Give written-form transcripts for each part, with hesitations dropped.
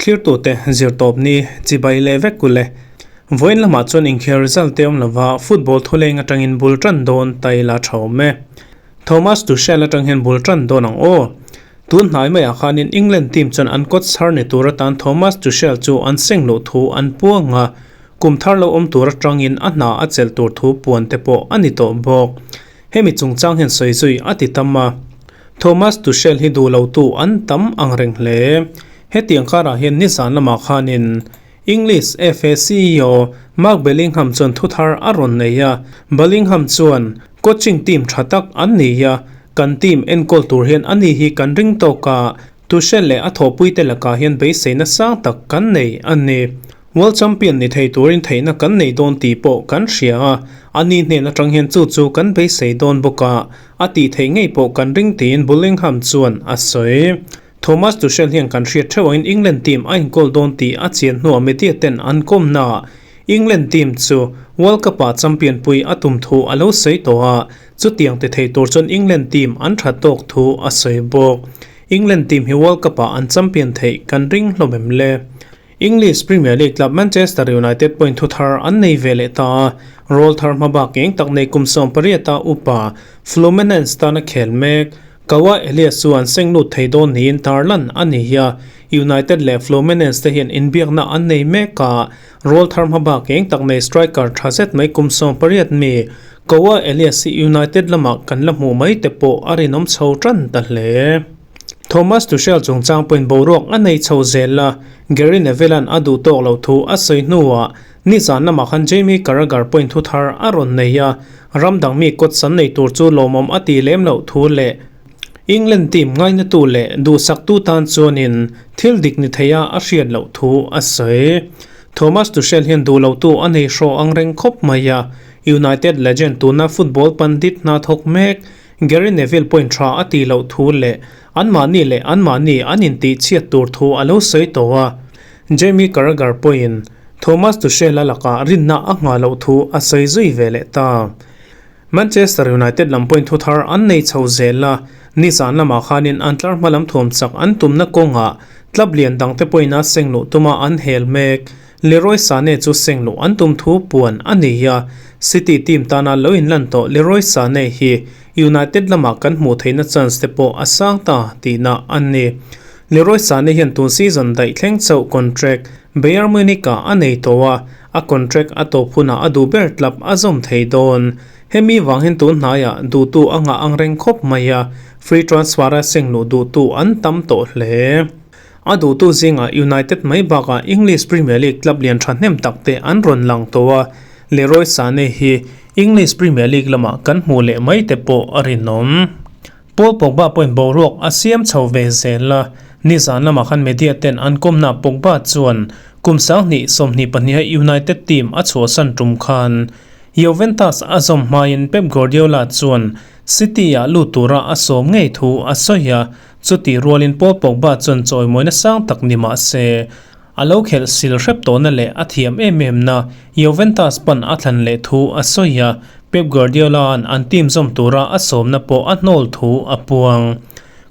Thlirtute zirtawpni chibai leh vek kul e. Vawiin lamah chuan inkhel result te awm lova football thuleng atangin bul tan dawn ta ila tha awm e. Thomas Tuchel atang hian bul tan dawn ang aw. Tun hnai maiah khanin England team chuan an kawt chhar ni tur atan Thomas Tuchel chu an seng luh thu an puang a, kum thar lo awm tur atangin a hna a chelh tur thu puan te pawh a ni tawh bawk. Hemi chungchang hian sawi zui a ti tam a. Thomas Tuchel hi duh lotu an tam ang reng hle. Hetiang karah hian nizan lamah khanin English FA CEO Mark Bellingham chuan thuthar a rawn nei a. Bellingham chuan, Coaching team tha tak an ni a, kan team enkawl tur hian ani hi kan ring tawk a, Tuchel leh a thawhpuite lakah hian beiseina sang tak kan nei a ni. World Champion ni thei turin theihna kan nei dawn tih pawh kan hria a, ani hnen atang hian chu chu kan beisei dawn bawk a, a tih theih ngei pawh kan ring tiin Bullingham chuan a sawi. Thomas Tuchel hian kan hriat theuh angin England team a inkawl dawn tih a chian hnuah media ten an kawmna ah England team chu World Cup ah champion pui a tum thu a lo sawi tawh a, chutiang ti thei tur chuan England team an tha tawk thu a sawi bawk. England team hi World Cup ah an champion theih kan ring hlawm em le? English Premier League club Manchester United pawhin thu thar an nei ve leh ta a, role thar hma bak eng tak nei kum 18 a upa Fluminense tana khel mek Kaua Elias chu an seng lut thei dawn niin tarlan a ni a, United leh Fluminense te hian inbiakna an nei mek a, role thar hma bak eng tak nei striker tha zet mai kum 18 mi Kaua Elias hi United lamah kan la hmuh mai te pawh a rinawm chho tan ta hle. Thomas Tuchel chungchang pawhin boruak a nei chho zel a, Gary Neville-a'n a duh tawk loh thu a sawi hnuah nizan lamah khan Jamie Carragher pawhin thu thar a rawn nei a, ram dang mi kawt san nei tur chu lawmawm a ti lem loh thu leh England team ngainatu leh duhsaktu tan chuanin thil dik ni theia a hriat loh thu a sawi. Thomas Tuchel hian duh lotu a nei hraw ang reng khawp mai a, United legend tuna football pandit hna thawk mek Gary Neville point tha a tih loh thu leh anmahni leh anmahni an intih chhiat tur thu a lo sawi tawh a. Jamie Carragher pawhin Thomas Tuchel-a lakah rinna a nghah loh thu a sawi zui ve leh ta. Manchester United lam pawhin thu thar an nei chho zel a, nizan lamah khanin an tlar hma lam thuam chak an tumna kawngah club lian dangte pawhin a seng luh tuma an hel mek. Leroy Sane chu seng luh an tum thu puan a ni a, City team tana lo inlan tawh Leroy Sane hi United lamah kan hmuh theihna chance te pawh a sang ta tihna a ni. Leroy Sane hian tun season daih thleng chauh contract Bayern Munich-ah a nei tawh a, a contract a tawp hunah a duh ber club a zawm thei dawn. Hemi vang hian tun hnaiah duhtu a ngah ang reng khawp mai a, free transfer-a seng luh duhtu an tam tawh hle. A duhtu zingah United mai bakah English Premier League club lian thahnem tak te an rawn lang tawh a, Leroy Sane hi English Premier League lamah kan hmuh leh mai te pawh a rinawm. Paul Pogba pawhin boruak a siam chho ve zel a, nizan lamah khan media ten an kawmna Pogba chuan kum 2022 a United team a chhuahsan tum khan Juventus a zawm hmain Pep Guardiola chuan City-ah lut tura a sawm ngei thu a sawi a, Chutih rualin Paul Pogba chuan chawimawina sang tak ni mah se, a lo khelh sil hrep tawhna leh a thiam em em na Juventus pan a thlan leh thu a sawi a, Pep Guardiola-a'n an team zawm tura a sawmna pawh a hnawl thu a puang.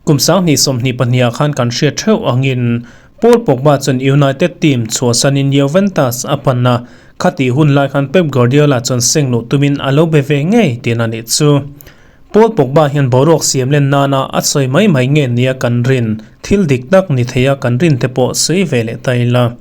Kum 2022 ah khan kan hriat theuh angin Paul Pogba chuan United team chhuahsanin Juventus a pan a, khatih hun lai khan Pep Guardiola chuan seng luh tumin a lo be ve ngei tihna nih chu. Paul Pogba hian boruak siam len nana a sawi mai mai nge nia kan rin, thil dik tak ni theia kan rin te pawh sawi ve leh ta ila.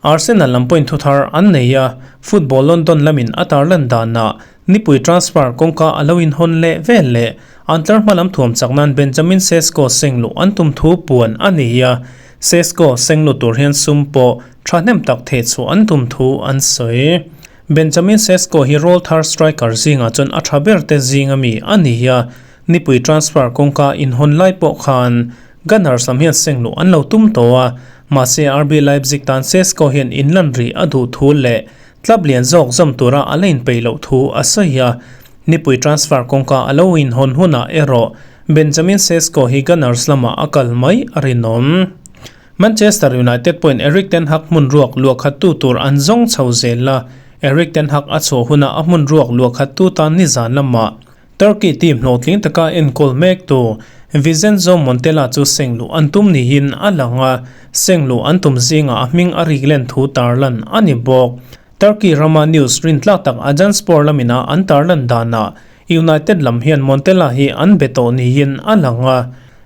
Arsenal lam pawhin thuthar an nei a, Football London lamin a tarlan danah nipui transfer kawngka a lo inhawn leh vel leh an tlar hma lam thuam chak nan Benjamin Sesko seng luh an tum thu puan a ni a, Sesko seng lut tur hian sum pawh thahnem tak thehchhuah an tum thu an sawi. Benjamin Sesko hi rawlthar striker zingah chuan a tha ber te zing ami a ni a, nipui transfer kawngka inhawn lai pawh khan Gunners lam hian seng luh an lo tum tawh a, mahse RB Leipzig tan Sesko hian inlan rih a duh thu leh club lian zawk zawm tura a la inpeih loh thu a sawi a, nipui transfer kawngka a lo inhawn hunah erawh Benjamin Sesko hi Gunners lamah a kal mai a rinawm. Manchester United pawhin Erik ten Hag hmun ruak luah khattu tur an zawng chho zel a, Erik ten Hag a chhuah hunah a hmun ruak luah khattu tan nizan lamah. Turkey team hlawhtling taka enkawl mektu Vincenzo Montella chu seng luh an tum niin a lang a, seng luh an tum zingah a hming a rik len thu tarlan a ni bawk. Turkey rama news rintlak tak Ajanspor lamina an tarlan danah United lam hian Montella hi an be tawh niin a lang a,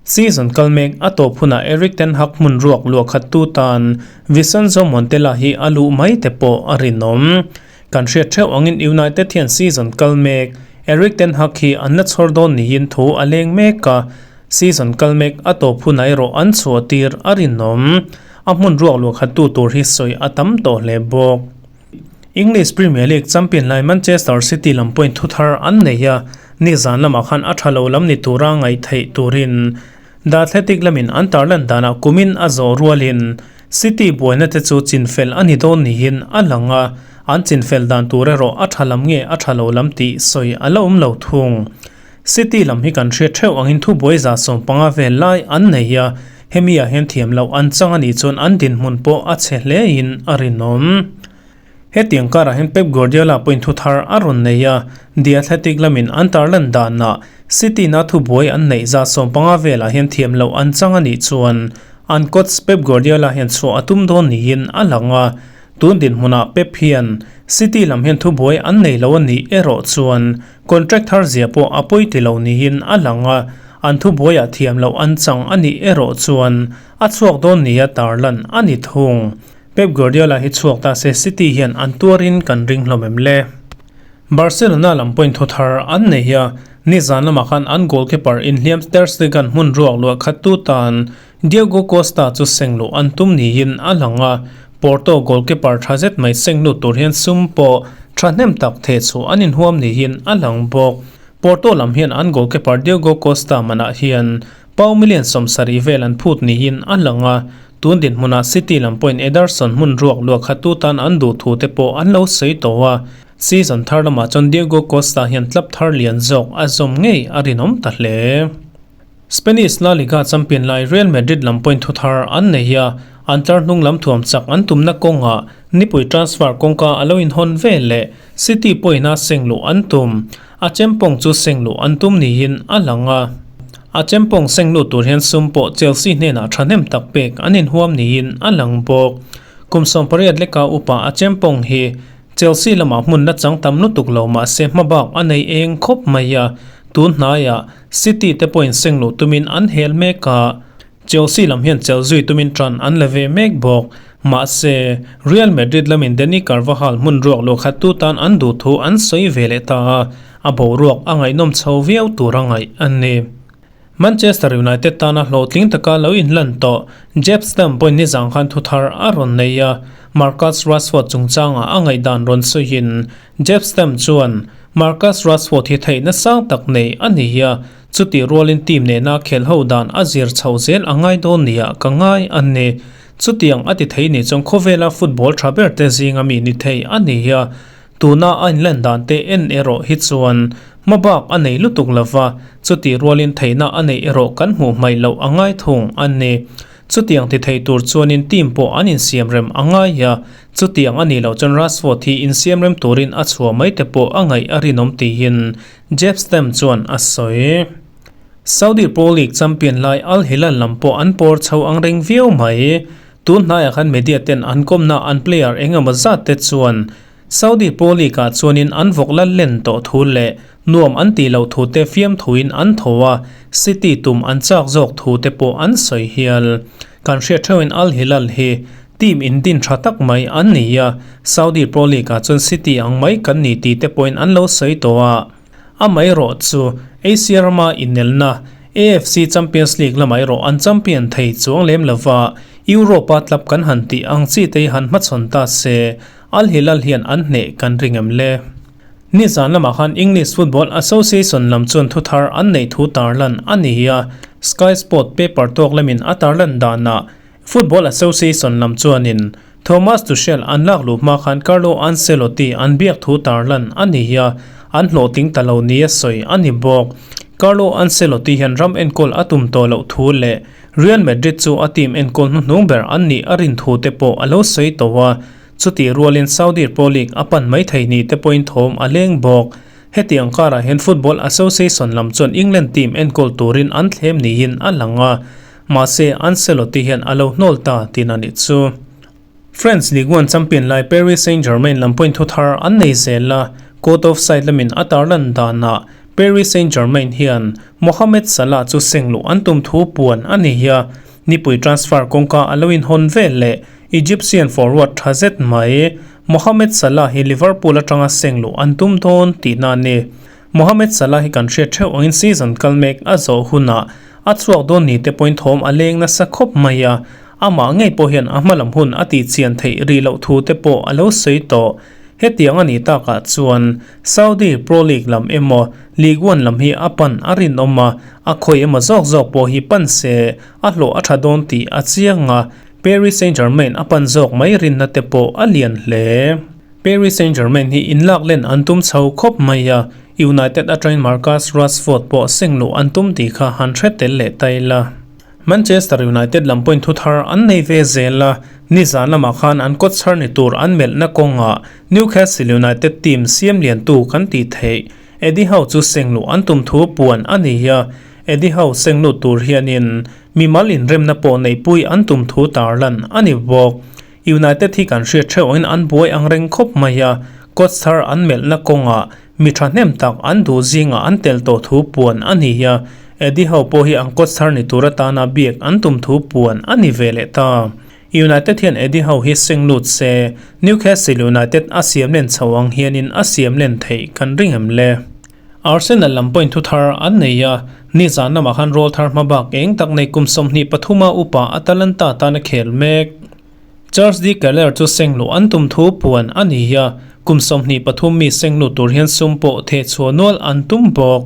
season kal mek a tawp hunah Erik ten Hag hmun ruak luah khattu tan Vincenzo Montella hi a luh mai te pawh a rinawm. Kan hriat theuh angin United hian season kal mek Erik ten Hag hi an la chhawr dawn niin thu a leng mek a, season kal mek a tawp hunah erawh an chhuah tir a rinawm. A hmun ruak luah khattu tur hi sawi a tam tawh hle bawk. English Premier League champion lai Manchester City lam pawhin thu thar an nei a, nizan lamah khan a tha lo lam ni tura ngaih theih turin The Athletic lamin an tarlan danah kumin a zawh rualin City buaina te chu chinfel a ni dawn niin a lang a, an chinfel dan tur erawh a tha lam nge a tha lo lam tih sawi a la awm lo thung. City lam hi kan hriat theuh angin thubuai 150 vel lai an nei a, hemi ah hian thiam loh an chang a nih chuan an dinhmun pawh a chhe hle in a rinawm. Hetiang karah hian Pep Guardiola pawhin thu thar a rawn nei a, The Athletic lamin an tarlan danah City na thubuai an neih 150 velah hian thiam loh an chang a nih chuan an coach Pep Guardiola hian chhuah a tum dawn niin a lang a, Tun dinhmunah Pep hian City lam hian thubuai an nei lo a nih erawh chuan contract thar zia pawh a pawi ti lo niin a lang a, an thubuaiah thiam loh an chang a nih erawh chuan a chhuak dawn nia tarlan a ni thung. Pep Guardiola hi chhuak ta se City hian an tuarin kan ring hlawm em le? Barcelona lam pawhin thu thar an nei a, nizan lamah khan an goalkeeper inhliam Ter Stegen hmun ruak luah khattu tan Diego Costa chu seng luh an tum niin a lang a, Porto goalkeeper tha zet mai seng lut tur hian sum pawh thahnem tak theh chhuah an inhuam niin a lang bawk. Porto lam hian an goalkeeper Diego Costa manah hian pau million 70 vel an phut niin a lang a, tun dinhmunah City lam pawhin Ederson hmun ruak luah khattu tan an duh thu te pawh an lo sawi tawh a, season thar lamah chuan Diego Costa hian club thar lian zawk a zawm ngei a rinawm ta hle. Spanish La Liga champion lai Real Madrid lam pawhin thu thar an nei a, an tlar hnung lam thuam chak an tumna kawngah nipui transfer kawngka a lo inhawn vel leh City pawhin a seng luh an tum. A chempawng chu seng luh an tum niin a lang a. A chempawng seng lut tur hian sum pawh Chelsea hnenah thahnem tak pek an inhuam niin a lang bawk. Kum 18 leka upa a chempawng hi Chelsea lamah hmun la chang tam lutuk lo mah se hmabak a nei eng khawp mai a, tun hnaiah City te pawhin seng luh tumin an hel mek a, Chelsea lam hian chelh zui tumin tan an la ve mek bawk. Mahse, Real Madrid lamin Dani Carvajal hmun ruak luah khattu tan an duh thu an sawi ve leh ta a, a boruak a ngaihnawm chho viau tur a ngaih a ni. Manchester United tana hlawhtling taka lo inlan tawh Jeb Stam pawhin nizang khan thu thar a rawn nei a, Marcus Rashford chungchangah a ngaihdan rawn sawiin Jeb Stam chuan, Marcus Rashford hi theihna sang tak nei a ni a, chutih rualin team nena khelh ho dan a zir chho zel a ngai dawn nia ka ngai a ni. Chutiang a ti thei nih chuan khawvela football tha ber te zinga mi ni thei a ni a, Tuna a inlan dan te en erawh hi chuan hmabak a nei lutuk lova, chutih rualin theihna a neih erawh kan hmuh hmaih loh a ngai thung a ni. Chutiang ti thei tur chuanin team pawh an insiamrem a ngai a, chutiang a nih loh chuan Rashford hi insiamrem turin a chhuah mai te pawh a ngaih a rinawm tiin Jeff Stam chuan a sawi. Saudi Pro League champion lai Al Hilal lam pawh an pawr chho ang reng viau mai. Tun hnaiah khan media ten an kawmna an player eng emaw zat te chuan Saudi Pro League ah chuanin an vawk la len tawh thu leh nuam an tih loh thu te fiamthuin an tho a, City tum an chak zawk thu te pawh an sawi hial. Kan hriat theuhin Al Hilal hi team in din tha tak mai an ni a, Saudi Pro League ah chuan City ang mai kan ni tih te pawhin an lo sawi tawh a. Amaherawh chu Asia rama inelna AFC Champions League lamah erawh an champion thei chuang lem lova, Europe-a club kan han tih ang chi te hi han hmachhawn ta se, Al Hilal hian an hneh kan ring em le? Nizan lamah khan English Football Association lam chuan thuthar an neih thu tarlan a ni a, Sky Sport paper tawk lamin a tarlan danah Football Association lam chuanin Thomas Tuchel an lak luh hma khan Carlo Ancelotti an biak thu tarlan a ni a, an hlawhtling ta lo nia sawi a ni bawk. Carlo Ancelotti hian ram enkawl a tum tawh loh thu leh Real Madrid chu a team enkawl hnuhnung ber an nih a rin thu te pawh a lo sawi tawh a, chutih rualin Saudi Pro League a pan mai thei ni te pawhin thawm a leng bawk. Hetiang karah hian Football Association lam chuan England team enkawl turin an thlem niin a lang a, mahse Ancelotti hian a lo hnawl ta tin a nih chu. France Ligue 1 champion lai Paris Saint-Germain lam pawhin thu thar an nei zel a, Court of Side lamin a tarlan danah Paris Saint-Germain hian Mohamed Salah chu seng luh an tum thu puan a ni a, nipui transfer kawngka a lo inhawn vel leh Egyptian forward tha zet mai Mohamed Salah hi Liverpool atanga seng luh an tum dawn tihna a ni. Mohamed Salah hi kan hriat theuh angin season kal mek a zawh hunah a chhuak dawn ni te pawhin thawm a leng nasa khawp mai a, amah ngei pawh hian a hmalam hun a tih chian theih rih loh thu te pawh a lo sawi tawh. Hetiang a nih takah chuan Saudi Pro League lam emaw League One lam hi a pan a rinawm a, a khawi emaw zawk zawk pawh hi pan se a hlawh a tha dawn tih a chiang a, Paris Saint-Germain a pan zawk mai rinna te pawh a lian hle. Paris Saint-Germain hi inlak len an tum chho khawp mai a, United atangin Marcus Rashford pawh seng luh an tum tih kha han hre tel leh ta ila. Manchester United lam pawhin thuthar an nei ve zel a, nizan lamah khan an kawtchhar ni tur an melhna kawngah Newcastle United team siam liantu kan tih theih Eddie Howe chu seng luh an tum thu puan a ni a, Eddie Howe seng lut tur hianin mimal inremna pawh neihpui an tum thu tarlan a ni bawk. United hi kan hriat theuh angin an buai ang reng khawp mai a, kawtchhar an melhna kawngah mi thahnem tak an duh zingah an tel tawh thu puan a ni a, Eddie Howe pawh hi an kawtchhar ni tur atana biak an tum thu puan a ni ve leh ta. United hian Eddie Howe hi seng lut se, Newcastle United a siam len chho ang hianin a siam len theih kan ring em le? Arsenal lam pawhin thu thar an nei a, nizan lamah khan rawl thar hma bak eng tak nei kum 23 a upa Atalanta tan a khel mek. Charles de Keller chu seng luh an tum thu puan a ni a, kum 23 mi seng lut tur hian sum pawh theh chhuah nual an tum bawk.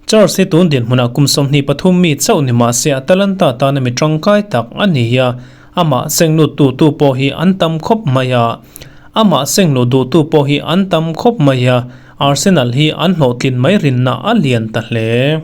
Charles hi tun dinhmunah kum 23 mi chauh ni mah se Atalanta tana mi tangkai tak a ni a, amah seng lut tu tu pawh hi an tam khawp mai a. Amah seng luh duh tu pawh hi an tam khawp mai a, Arsenal hi an hlawhtlin mai rinna a lian ta hle.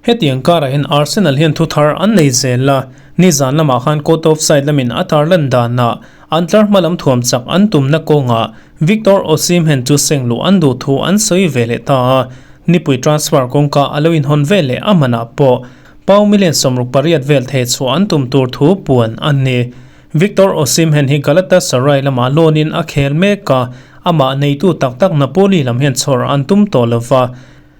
Hetiang karah hian Arsenal hian thu thar an nei zel a, nizan lamah khan Court of Side lamin a tarlan danah an tlar hma lam thuam chak an tumna kawngah Victor Osimhen chu seng luh an duh thu an sawi ve leh ta a, nipui transfer kawngka a lo inhawn ve leh a manah pawh pau million 68 vel thei chhuah an tum tur thu puan a ni. Victor Osimhen hi Galatasaray lamah loan in a khel mek a, amah neitu tak tak Napoli lam hian chhawr an tum tawh lova,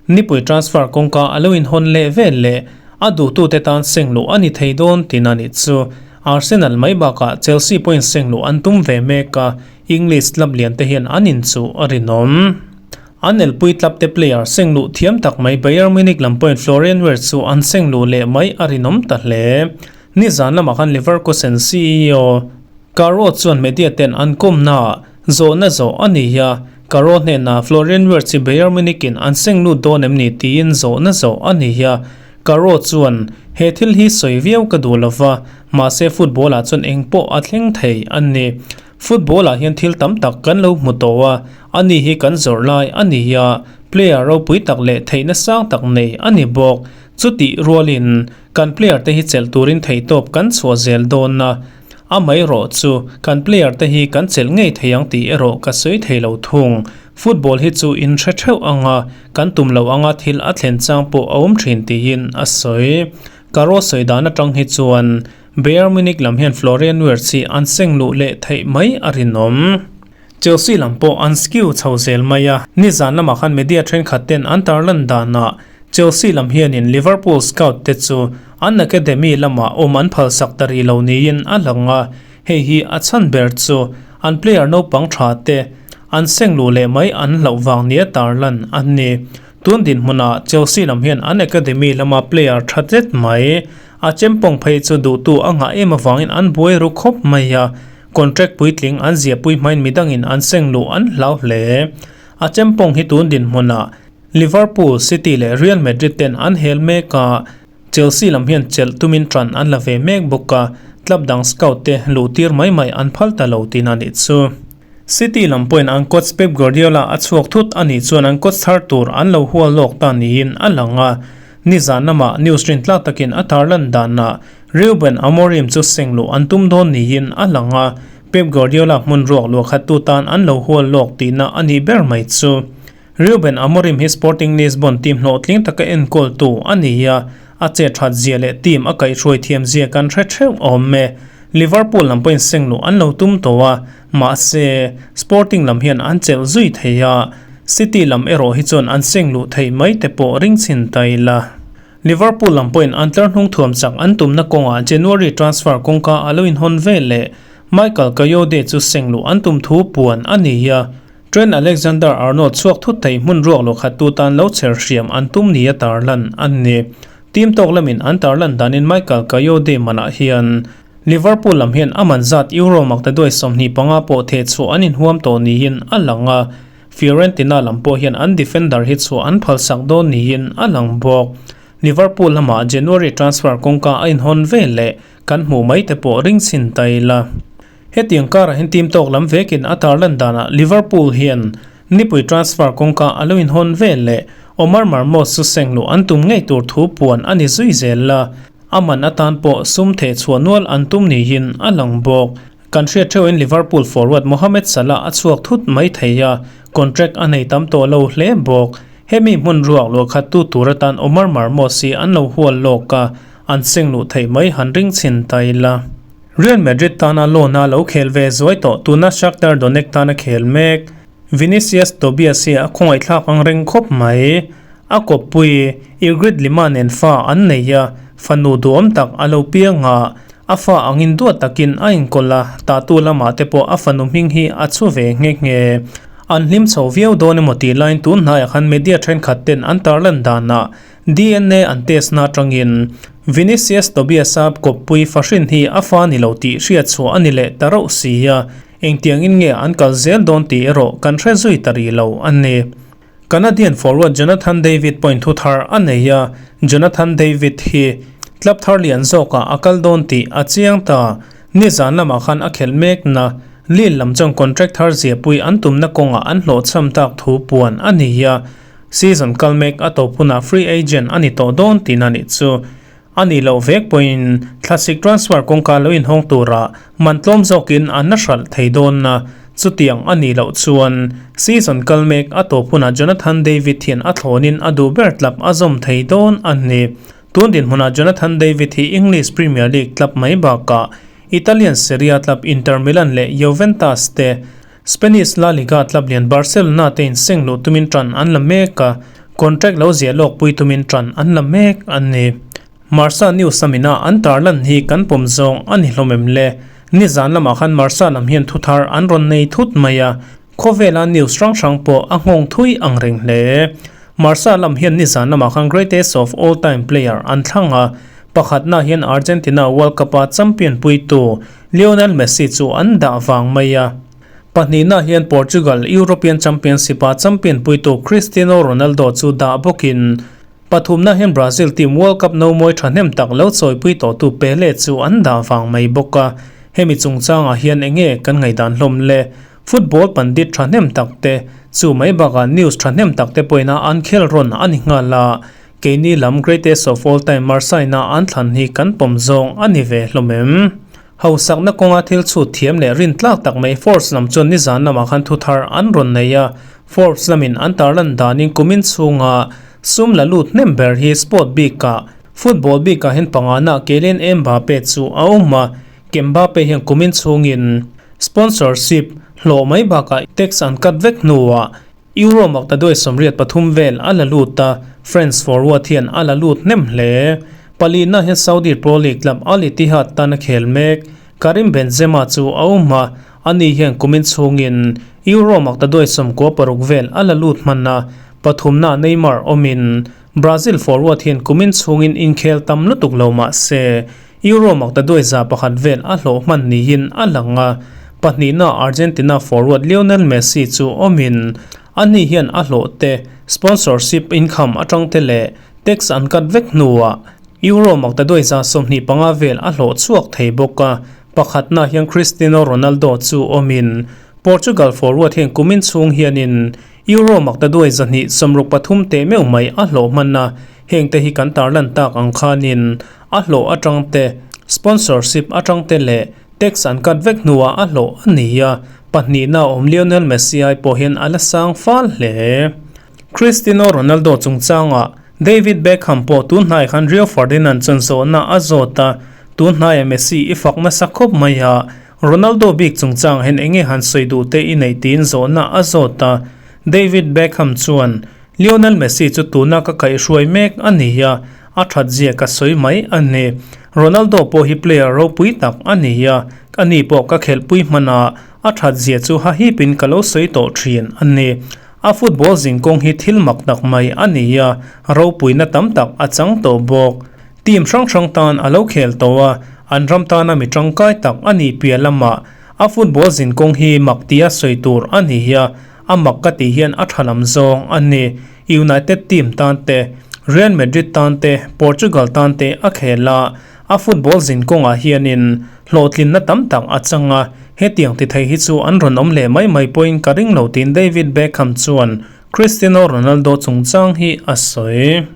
nipui transfer kawngka a lo inhawn leh vel leh a duhtute tan seng luh a ni thei dawn tin a nih chu. Arsenal mai bakah Chelsea pawhin seng luh an tum ve mek a, English club lian te hian an inchuh a rinawm. An elpui club te player seng luh thiam tak mai Bayern Munich lam pawhin Florian Wirtz chu an seng luh leh mai a rinawm ta hle. Nizan lamah khan Leverkusen CEO Caro chuan media ten an kawmnaah zawhna zawh a ni a, Caro hnenah Florian Wirtz hi Bayern Munich in an seng lut dawn em ni tiin zawhna zawh a ni a. Caro chuan, He thil hi sawi viau ka duh lova, mahse football ah chuan eng pawh a thleng thei a ni. Football ah hian thil tam tak kan lo hmu tawh a, ani hi kan zawrh lai a ni a, player ropui tak leh theihna sang tak nei a ni bawk. Chutih rualin Kan player te hi chelh turin theihtawp kan chhuah zel dawn a, amaherawh chu kan player te hi kan chelh ngei thei ang tih erawh ka sawi thei lo thung. Football hi chu in hre theuh ang a, kan tum loh anga thil a thlen chang pawh a awm thin tiin a sawi. Caro sawi dan atang hi chuan Bayern Munich lam hian Florian Wirtz hi an seng luh leh theih mai a rinawm. Chelsea lam pawh an skew chho zel mai a, nizan lamah khan media thenkhat ten an tarlan danah Chelsea lam hianin Liverpool scout te chu an academy lamah awm an phalsak ta rih lo niin a lang a, hei hi a chhan ber chu an player naupang tha te an seng luh leh mai an hlauh vang nia tarlan a ni. Tun dinhmunah Chelsea lam hian an academy lama player tha zet mai a chempawng phei chu duhtu a nghah em avangin an buai ru khawp mai a, Contract puitling an ziahpui hmain midangin an seng luh an hlau hle. A chempawng hi tun dinhmunah Liverpool, City leh Real Madrid ten an hel mek a, Chelsea lam hian chelh tumin ṭan an la ve mek bawk a, club dang scout te luh tir mai mai an phal ta lo tihna nih chu. City lam pawhin an coach Pep Guardiola a chhuak thut a nih chuan an coach thar tur an lo hual lawk ta niin a lang a, Nizan lamah news rintlak takin a tarlan danah Reuben Amorim chu seng luh an tum dawn niin a lang a, Pep Guardiola hmun ruak luah khattu tan an lo hual lawk tihna a nih ber mai chu. Ruben Amorim hi Sporting Lisbon team hlawhtling taka enkawltu a ni a, a chet that zia leh team a kaihhruai thiam zia kan hre theuh awm e. Liverpool lam pawhin seng luh an lo tum tawh a, mahse, Sporting lam hian an chelh zui thei a, City lam erawh hi chuan an seng luh theih mai te pawh ring chhin ta ila. Liverpool lam pawhin an tlar hnung thuam chak an tumna kawngah January transfer kawngka a lo inhawn vel leh Michael Kayode chu seng luh an tum thu puan a ni a. Trent Alexander-Arnold chhuak thut thei hmun ruak lo khat tu tan lo chher hriam an tum nia tarlan an ni. Team tawk lamin an tarlan danin Michael Kayode manah hian Liverpool lam hian a man zat Euro maktaduai 25 pawh theh chhuah an inhuam tawh niin a lang a, Fiorentina lam pawh hian an defender hi chhuah an phalsak dawn niin a lang bawk. Liverpool lamah January transfer kawngka a inhawn ve leh kan hmuh mai te pawh ring chhin ta ila. Hetiang karah hian team tawk lam vekin a tarlan danah Liverpool hian nipui transfer kawngka a lo inhawn ve leh Omar Marmoush chu seng luh an tum ngei tur thu puan a ni zui zel a, a man atan pawh sum theh chhuah nual an tum niin a lang bawk. Kan hriat theuhin Liverpool forward Mohamed Salah a chhuak thut mai thei a, contract a nei tam tawh lo hle bawk. Hemi hmun ruak luah khat tu tur atan Omar Marmoush hi an lo hual lawk a, an seng luh theih mai han ring chhin ta ila. Real Madrid tana loan a lo khel ve zuai tawh tuna Shakhtar Donetsk tana khel mek Vinicius Tobias hi a khawngaihthlak ang reng khawp mai. A kawppui Ygritte Lima nen fa an nei a, fanu duhawm tak a lo piang a, a fa angin duat takin a inkawl a, tatu lamah te pawh a fanu hming hi a chhu ve nghe nghe. An hlim chho viau dawn emaw tih laiin tun hnaiah khan media thenkhat ten an tarlan danah DNA an test na atangin Vinicius Tobias-a kawppui fahrin hi a fa ni lo tih hriat chhuah a ni leh ta rauh si a, engtiangin nge an kal zel dawn tih erawh kan hre zui ta rih lo a ni. Canadian forward Jonathan David point thu thar a nei a, Jonathan David hi club thar lian zawkah a kal dawn tih a chiang ta. Nizan lamah khan a khelh mek na Lille lam chuan contract thar ziahpui an tumna kawngah an hlawhchham tak thu puan a ni a, Season kal mek a tawp hunah free agent a ni tawh dawn tihna nih chu. A nih loh vek pawhin thlasik transfer kawngka lo inhawng turah man tlawm zawkin an la hralh thei dawn a, chutiang a nih loh chuan season kal mek a tawp hunah Jonathan David hian a thlawnin a duh ber tlap a zawm thei dawn a ni. Tun dinhmunah Jonathan David hi English Premier League tlap mai bakah Italian Serie A tlap Inter Milan leh Juventus te Spanish La Liga club lian Barcelona te inseng luh tumin tan an la mek a, contract lo ziah lawk pui tumin tan an la mek a ni. Marsa News lamina an tarlan hi kan pawm zawng a ni hlawm em le? Nizan lamah khan Marsa lam hian thuthar an rawn nei thut mai a, khawvela news hrang hrang pawh a nghawng thui ang reng hle. Marsa lam hian nizan lamah khan greatest of all time player an thlang a, pakhatna hian Argentina World Cup-a champion puitu Lionel Messi chu an dah vang mai a. Pahnihna hian Portugal European Championship-a champion puitu Cristiano Ronaldo chu dah bawkin, pathumna hian Brazil team World Cup nomawi thahnem tak lo chawipui tawhtu Pele chu an dah vang mai bawk a. Hemi chungchangah hian enge kan ngaihdan hlawm le? Football pandit thahnem tak te, chu mai bakah news thahnem tak te pawhin a an khel rawn a ni nghal a. Keini lam Greatest of All Time Marsaina an thlan hi kan pawm zawng a ni ve hlawm em? Hausakna kawnga thil chhut thiam leh rin tlak tak mai Forbes lam chuan nizan lamah khan thu thar an rawn nei a. Forbes lamin an tarlan danin kumin chhunga sum la lut hnem ber hi sport bikah football bikah hian pangana Kylian Mbappe chu a awm a. Mbappe hian kumin chhungin sponsorship hlawh mai bakah tax an cut vek hnuah Euro maktaduai 83 vel a la lut a, France forward hian a la lut hnem hle. Palina hian Saudi Pro League club Al Ittihad tan a khel mek. Karim Benzema chu a awm a, ani hian kumin chhungin Euro maktaduai 96 vel a la lut hman a, pathumna Neymar awmin Brazil forward hian kumin chhungin inkhel tam lutuk lo mah se Euro maktaduai 101 vel a hlawh hman niin a lang a, pahnihna Argentina forward Lionel Messi chu awmin ani hian a hlawh te, sponsorship income atang te leh tax an cut vek hnuah Euro maktaduai 25 vel a hlawh chhuak thei bawk a, pakhatna hian Cristiano Ronaldo chu awmin Portugal forward hian kumin chhung hianin Euro maktaduai 263 teh meuh mai a hlawh hman a, heng te hi kan tarlan tak ang khanin a hlawh atang te, sponsorship atang te leh tax an cut vek hnuah a hlawh a ni a, pahnihna awm Lionel Messi ai pawh hian a la sang fal hle. Cristiano Ronaldo chungchangah David Beckham pawh tun hnaiah khan Rio Ferdinand chuan zawhna a zawt a, tun hnaiah Messi i fak nasa khawp mai a, Ronaldo bik chungchangah hian enge han sawi duh te i neih tiin zawhna a zawt a. David Beckham chuan, Lionel Messi chu tuna ka kaihhruai mek a ni a, a that zia ka sawi mai a ni. Ronaldo pawh hi player ropui tak a ni a, ani pawh ka khelhpui hman a, a that zia chu hahipin ka lo sawi tawh thin a ni. A football zinkawng hi thil mak tak mai a ni a, ropuina tam tak a chang tawh bawk. Team hrang hrang tan a lo khel tawh a, an ram tana mi tangkai tak a nih piah lamah a football zinkawng hi mak tia sawi tur a ni a, a mak ka tih hian a tha lam zawng a ni. United team tan te, Real Madrid tan te, Portugal tan te a khel a, a football zinkawngah hianin hlawhtlinna tam tak a chang a, hetiang ti thei hi chu an rawn awm leh mai mai pawhin ka ring lo tiin David Beckham chuan Cristiano Ronaldo chungchang hi a sawi.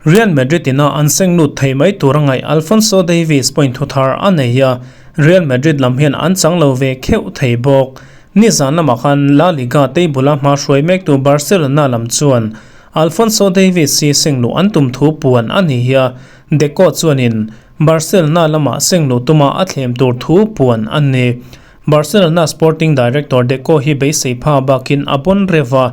Real Madrid ina an seng lut thei mai tur a ngaih Alphonso Davies pawhin thu thar a nei a, Real Madrid lam hian an chang lo ve kheuh thei bawk. Nizan lamah khan La Liga table-a hma hruai mektu Barcelona lam chuan Alphonso Davies hi seng luh an tum thu puan a ni a, Deco chuanin Barcelona lamah seng luh tuma a thlem tur thu puan a ni. Barcelona sporting director Deco hi beisei pha bakin a bawn rev a,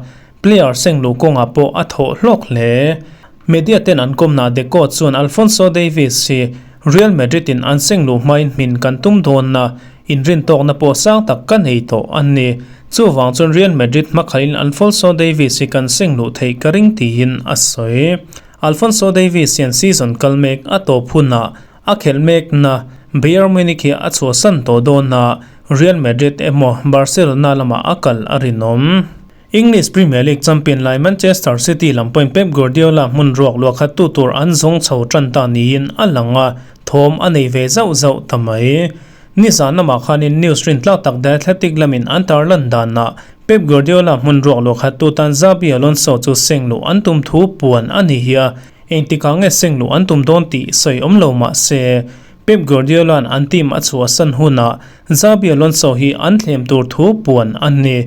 Player seng luh kawngah pawh a thawh hlawk hle. Media ten an kawmna Deco chuan Alphonso Davies hi Real Madrid in an seng luh hmain hmin kan tum dawn a, inrintawkna pawh sang tak ka nei tawh a ni. Chuvang chuan Real Madrid hmakhalhin Alphonso Davies hi kan seng luh theih ka ring tiin a sawi. Alphonso Davies hian season kal mek a tawp hunah a khelh mekna Bayern Munich hi a chhuahsan tawh dawn a, Real Madrid emaw Barcelona lamah a kal a rinawm. English Premier League champion lai Manchester City lam pawhin Pep Guardiola hmun ruak luah khat tu tur an zawng chho tan ta niin a lang a, thawm a nei ve zauh zauh ta mai. Nizan lamah khanin news rin tlak tak The Athletic lamin an tarlan danah Pep Guardiola hmun ruak luah khat tu tan Xabi Alonso chu seng luh an tum thu puan a ni hi a, engtikah nge seng luh an tum dawn tih sawi awm lo mah se Pep Guardiola'n an team a chhuahsan hunah Xabi Alonso hi an thlem tur thu puan a ni.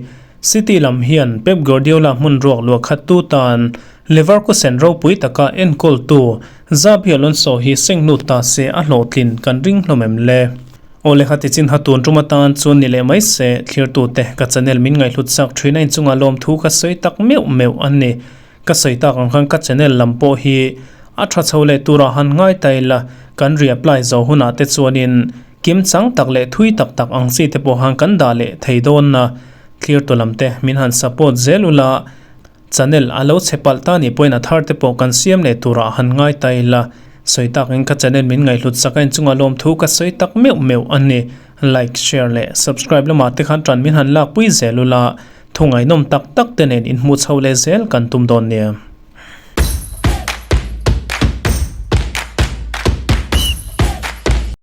City lam hian Pep Guardiola hmun ruak luah khat tu tan Leverkusen ropui taka enkawltu Xabi Alonso hi seng lut ta se a hlawhtlin kan ring hlawm em le? Aw le khati chin ha tun tum atan chuan ni leh mai se thlirtute ka channel min ngaihhlut chak thin a inchungah lawmthu ka sawi tak meuh meuh a ni. Ka sawi tak ang khan ka channel lam pawh hi a tha chho leh turah han ngai ta ila kan reapply zo hunah te chuanin Kim chang tak leh thui tak tak ang chi te pawh han kan dah leh thei dawn na. Clear tu lam te min han support zel ula, channel a lo chhe palh ta nih pawhin a thar te pawh kan siam leh turah han ngai ta ila. Sawi tak in ka channel min ngaihhlut sak a inchungah lawmthu ka sawi tak meuh meuh a ni. Like, share leh subscribe lamah te khan tan min han lakpui zel ula, thu ngaihnawm tak tak te nen inhmuh chho leh zel kan tum dawn nia.